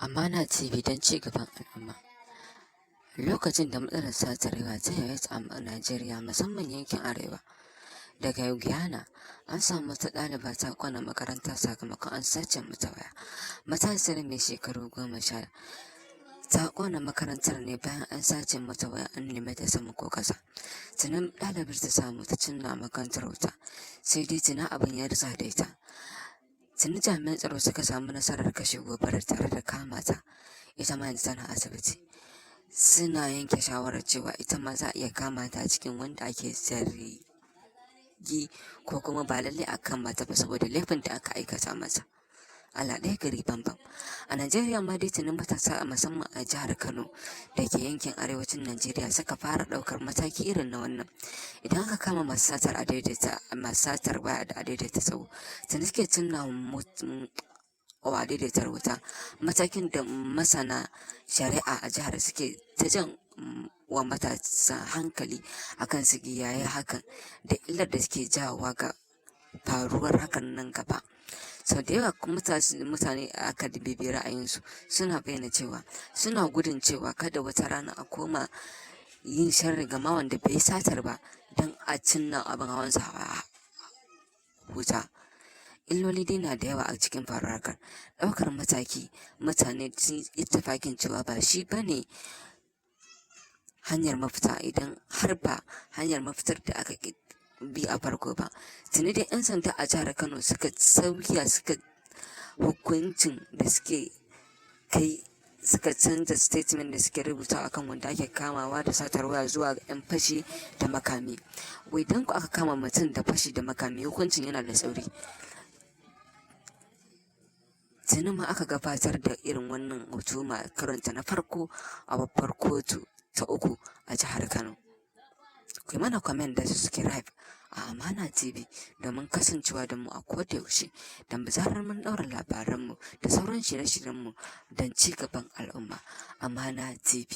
Amana TV don ci gaban al'umma. Lokacin da matsalar satar waya ta yawaita a Najeriya, musamman yankin Arewa. Daga Guyana, an samu wata ɗaliba ta ƙona makaranta sakamakon an sace mata waya. Matashiyar mai shekaru 10 ta ƙona makarantar ne bayan an sace mata waya, an neme ta sama ko ƙasa. Tuni ɗalibar ta samu ta cinna makarantar wuta, sai dai tuni abin ya ritsa da ita. Tuni jami'an tsaro suka samu nasarar kashe gobarar tare da kama ta, ita ma yanzu tana asibiti. Suna yanke shawarar cewa ita ma za a iya kama ta a cikin wanda ake zargi, ko kuma ba lallai a kama ta ba saboda laifin da aka aikata mata. Allah ɗaya gari banban. A Najeriya ma dai tuni matasa, musamman a jihar Kano da ke yankin arewacin Najeriya, suka fara ɗaukar mataki irin na wannan. Idan aka kama masu satar adaidaita, masu satar waya da adaidaita sahu, tuni suke cinna wa adaidaitar wuta. Matakin da masana shari'a a jihar suke ta jan wa matasa hankali akan su kiyaye hakan da illar da suke jawowa ga faruwar hakan nan gaba. Sau da yawa mutane aka bibiyi ra'ayinsu, suna bayyana cewa suna gudun cewa kada wata rana a koma yin sharri ga ma wanda bai yi satar ba don a cinna abin hawansa wuta. Illoli dai na da yawa a cikin faruwar hakan. Ɗaukar mataki, mutane sun yi ittifaƙin cewa ba shi bane hanyar mafita idan har ba hanyar mafitar da aka bi a farko ba. Tuni dai 'yan sanda a jihar Kano suka sauya suka hukuncin da suke kai, suka canza statement da suke rubutawa akan wanda ake kamawa da satar waya zuwa ga 'yan fashi da makami. Wai idan ku aka kama mutum da fashi da makami, hukuncin yana da tsauri. Tuni ma aka gabatar da irin wannan hukuma karonta na farko a babbar kotu ta uku a jihar Kano. Ku yi mana comment da subscribe a Amana TV domin kasancewa da mu a koda yaushe, don zarar mun ɗaura labaranmu da sauran shirye-shiryenmu don ci gaban al'umma. Amana TV.